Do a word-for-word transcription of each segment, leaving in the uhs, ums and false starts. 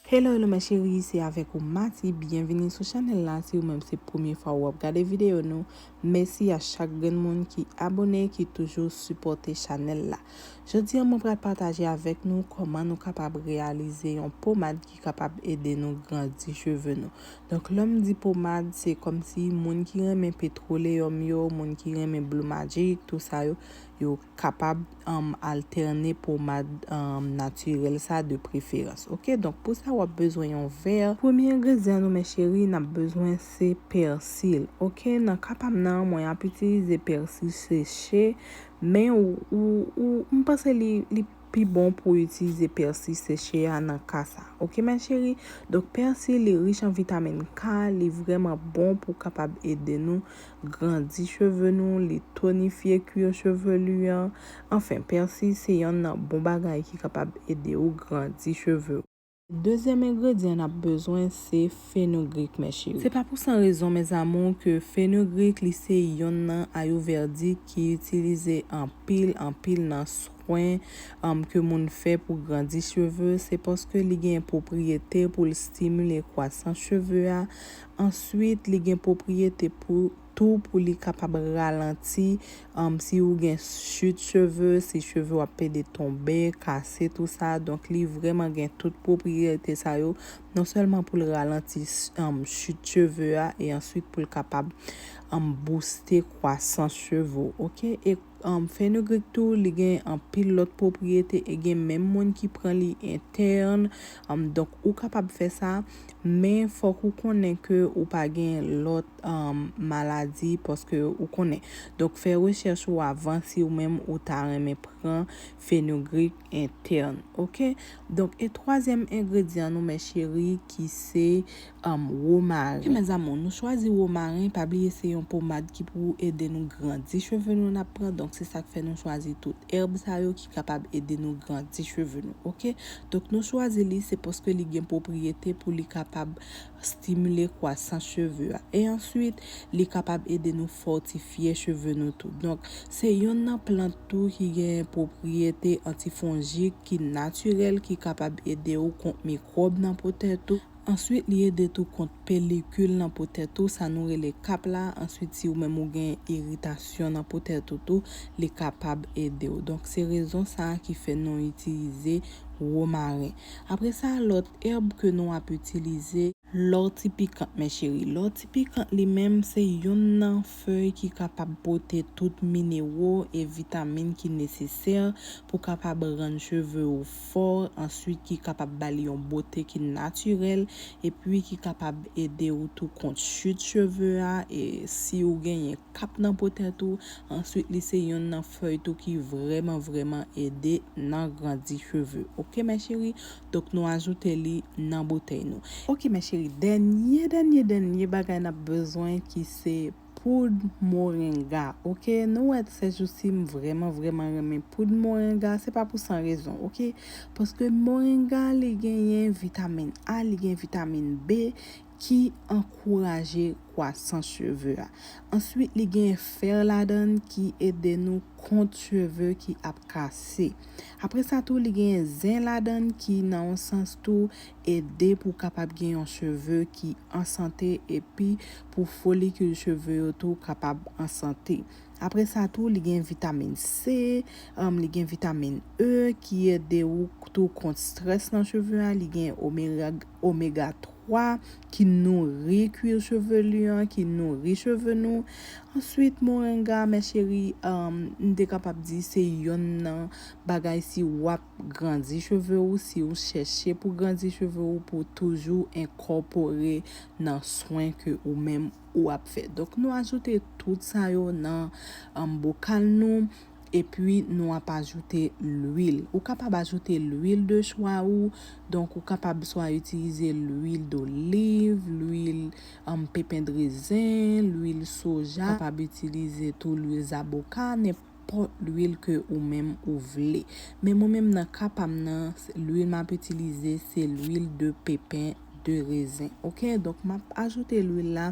Hello, hello, mes chéries, se avèk ou Mati. Byenvini sou chanèl la. Si ou menm se premye fwa w ap gade videyo nou, mèsi a chak grenn moun ki abone, ki toujou sipòte chanèl la. Jodi a, mwen pral pataje avèk nou kòman nou kapab reyalize yon pomad ki kapab ede nou grandi cheve nou. Donk, lè m di pomad, se kòmsi moun ki renmen petroleyòm yo, moun ki renmen Blue Magic, tou sa yo, yo kapab, um, altène pomad, um, natirèl sa de preferans. Oke, donk pou sa w ap bezwen yon vè. Premye engredyan nou, mes chéries, n ap bezwen se pèsi. Oke, nan ka pa m nan, mwen ap itilize pèsi seche, men ou, ou, ou, m panse li, li pi bon pou itilize pèsi seche a nan ka sa. Oke, mes chéries? Donk, pèsi, li rich an vitamin K, li vrèman bon pou kapab ede nou grandi cheve nou, li tonifye kwir chevelu an. Anfen, pèsi se yonn nan bon bagay ki kapab ede ou grandi cheve w. Dezyèm engredyan n ap bezwen se fenugreek, mes chéries. Se pa pou san rezon, mes amours, ke fenugreek li se yonn nan ayurvedic ki itilize anpil, anpil nan swen, um, ke moun fè pou grandi cheve. Se paske li gen pwopriyete pou l stimile kwasans cheve a. Answit, li gen pwopriyete pou tou pou li kapab ralanti, um, si ou gen chit cheve, si cheve w ap pede tonbe, kase, tou sa. Donk, li vrèman gen tout pwopriyete sa yo, non sèlman pou l ralanti, um, chit cheve a, e answit pou l kapab, um, booste kwasans cheve w, oke? E, um, fenugreek tou, li gen anpil lòt pwopriyete, e gen menm moun ki pran li entèn, um, donk, ou kapab fè sa, men fòk ou konnen ke ou pa gen lòt um, maladi, paske ou konnen. Donk, fè rechèch ou avan si ou menm ou ta renmen pran fenugreek entèn, oke? Donk, e twazyèm engredyan nou, mes chéries, ki se, um, womaren. Mes amours, nou chwazi womaren, pa bliye se yon pomad ki pou ede nou grandi cheve nou n ap pran, donk se sa k fè nou chwazi tout èb sa yo ki kapab ede nou grandi cheve nou, oke? Donk, nou chwazi li, se paske li gen pwopriyete pou li kapab stimile kwasans cheve a. E answit, li kapab ede nou fòtifye cheve nou tou. Donk, se yonn nan plant tou ki gen pwopriyete antifonjik ki natirèl, ki kapab ede ou kont mikwòb nan po tèt ou. Answit, li ede tou kont pelikil nan po tèt ou, sa nou rele kap la. Answit, si ou menm ou gen iritasyon nan po tèt ou tou, li kapab ede w. Donk, se rezon sa a ki fè nou itilize womaren. Apre sa, lòt èb ke nou ap itilize, lòti pikan, mes chéries. Lòti pikan li menm se yonn nan fèy ki kapab pote tout minero e vitamin ki nesesè pou kapab rann cheve ou fò, answit ki kapab ba li yon bote ki natirèl, epi ki kapab ede ou tou kont chit cheve a, e si ou genyen kap nan po tèt ou. Answit, li se yonn nan fèy tou ki vrèman, vrèman ede nan grandi cheve. Oke, mes chéries? Donk, nou ajoute li nan boutèy nou. Oke, mes chéries, dènye, dènye, dènye bagay n ap bezwen ki se poud moringa. Oke, nou wè se jousi m vrèman, vrèman renmen poud moringa. Se pa pou san rezon, oke? Paske moringa, li genyen vitamin A, li gen vitamin B, ki ankouraje kwasans cheve a. Answit, li gen fè ladan l ki ede nou kont cheve ki ap kase. Apre sa tou, li gen zen ladan l ki, nan yon sans tou, ede pou kapab gen yon cheve ki an sante epi pou folikil cheve yo tou kapab an sante. Apre sa tou, li gen vitamin C, um, li gen vitamin E ki ede ou tou kont strès nan cheve a, li gen omega, omega twa ki nouri kwir chevelu an, ki nouri cheve nou. Answit, moringa, mes chéries, um, m te kapab di se yonn nan bagay si w ap grandi cheve ou, si ou chèche pou grandi cheve ou, pou toujou enkòpore nan swen ke ou menm ou ap fè. Donk, nou ajoute tout sa yo nan, um, bokal nou. Epi, nou ap ajoute lwil. Ou kapab ajoute lwil de chwa ou. Donk, ou kapab swa itilize lwil doliv, lwil, um, pepen drezen, lwil soja. Ou kapab itilize tou lwil zaboka, nenpòt lwil ke ou menm ou vle. Men mwen menm nan ka pa m nan, lwil m ap itilize, se lwil de pepen de rezen. Oke? Donk, m ap ajoute lwil la.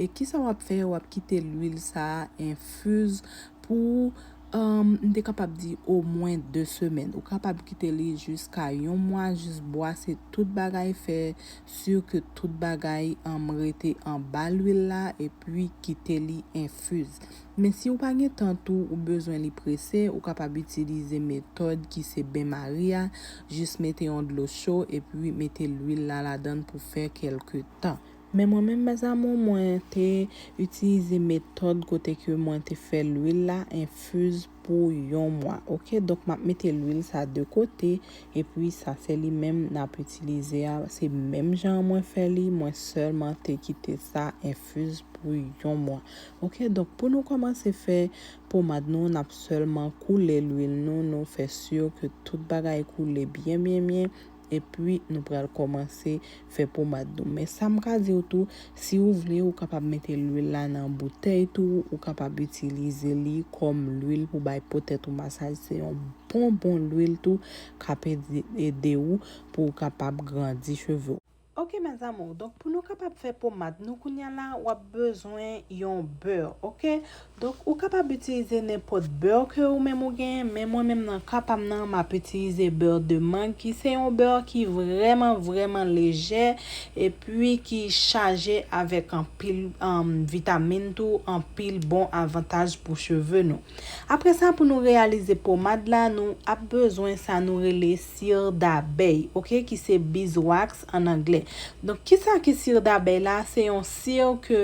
E kisa w ap fè? W ap kite lwil sa a enfize pou Um, m te kapab di omwen de semèn. Ou kapab kite li jiska yon mwa, jis bwase tout bagay, fè si ke tout bagay, um, rete anba lwil la, epi kite li enfiz. Men si w pa gen tan tou, ou bezwen li prese, ou kapab itilize metòd ki se benmari a, jis mete yon dlo cho, epi mete lwil la ladan pou fè kèlke tan. Men mwen menm, mes amours, mwen te itilize metòd kote ke mwen te fè lwil la enfiz pou yon mwa. Oke, donk m ap mete lwil sa de kote, epi sa se li menm n ap itilize a. Se menm jan mwen fè li, mwen sèlman te kite sa enfiz pou yon mwa. Oke, donk pou nou kòmanse fè pomad nou, n ap sèlman koule lwil nou, nou fè si ke tout bagay koule byen, byen, byen. Epi nou pral kòmanse fè pomad nou. Men sa m ka di w tou, si w vle, ou kapab mete lwil la nan boutèy tou, ou kapab itilize li kòm lwil pou bay po tèt ou masaj. Se yon bon, bon lwil tou k ap ede, ede w pou w kapab grandi cheve w. Oke, mes amours, donk pou nou kapab fè pomad nou kounye a la, w ap bezwen yon bè, oke? Donk, ou kapab itilize nenpòt bè ke ou menm ou genyen, men mwen menm nan ka pa m nan, m ap itilize bè de mang, ki se yon bè ki vrèman, vrèman lejè, epi ki chaje avèk anpil, um, vitamin tou, anpil bon avantaj pou cheve nou. Apre sa, pou nou reyalize pomad la, nou ap bezwen sa nou rele cire d'abeille, oke, ki se beeswax an anglè. Donk, kisa ki cire d'abeille la? Se yon cire ke,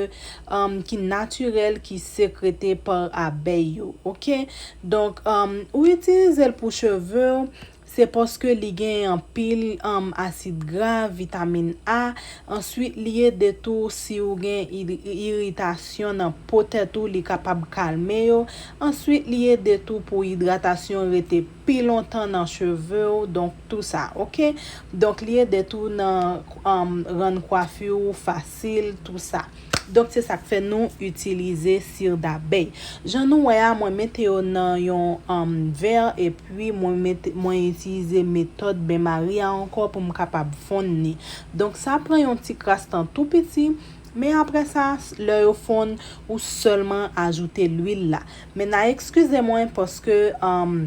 um, ki natirèl, ki sekrete pa abèy yo, oke? Donk, um, ou itilize l pou cheve w, se paske li gen anpil, um, asid gra, vitamin A. Answit, li ede tou si w gen iri-, iritasyon nan po tèt ou, li kapab kalme yo. Answit, li ede tou pou idratasyon rete pi lontan nan cheve w, donk tou sa, oke? Donk, li ede tou nan, um, rann kwafi w fasil, tou sa. Donk, se sa k fè nou itilize cire d'abeille. Jan nou wè a, mwen mete yo nan yon, um, vè, epi mwen mete, mwen itilize metòd benmari a ankò pou m kapab fonn li. Donk, sa pran yon ti kras tan tou piti, men apre sa, lè yo fonn, ou sèlman ajoute lwil la. Men n a eskize mwen paske, um,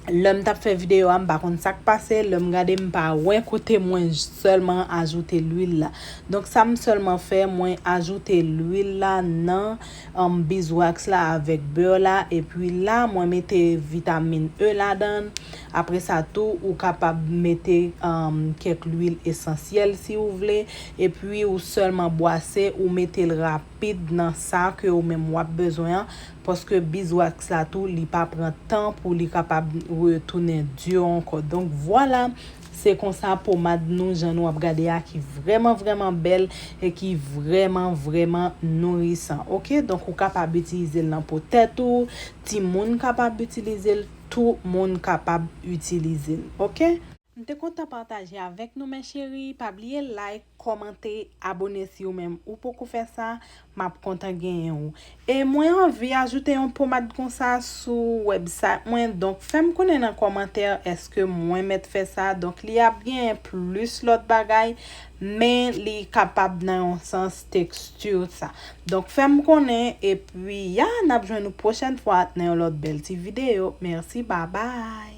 lè m t ap fè videyo a, m pa konn sa k pase, lè m gade, m pa wè kote mwen sèlman ajoute lwil la. Donk, sa m sèlman fè, mwen ajoute lwil la nan, um, beeswax la avèk bè la, epi la, mwen mete vitamin E ladan. Apre sa tou, ou kapab mete, um, kèk lwil esansyèl si w vle, epi ou sèlman bwase, ou mete l rapid nan sa ke ou menm w ap bezwen an, paske beeswax la tou, li pa pran tan pou li kapab retounen di ankò. Donk, vwala, se konsa pomad nou, jan nou ap gade a, ki vrèman, vrèman bèl e ki vrèman, vrèman nourisan. Oke? Donk, ou kapab itilize l nan po tèt ou, timoun kapab itilize l, tout moun kapab itilize l. Oke? M te kontan pataje avèk nou, mes chéries. Pa bliye like, kòmante, abone si ou menm ou poko fè sa. M ap kontan genyen ou. E mwen anvi ajoute yon pomad konsa sou website mwen. Donk, fè m konnen nan kòmantè èske mwen mèt fè sa. Donk, li ap genyen plis lòt bagay, men li kapab nan yon sans teksti sa. Donk, fè m konnen, epi, ya, n ap jwenn nou pwochèn fwa nan yon lòt bèl ti videyo. Mèsi, babay.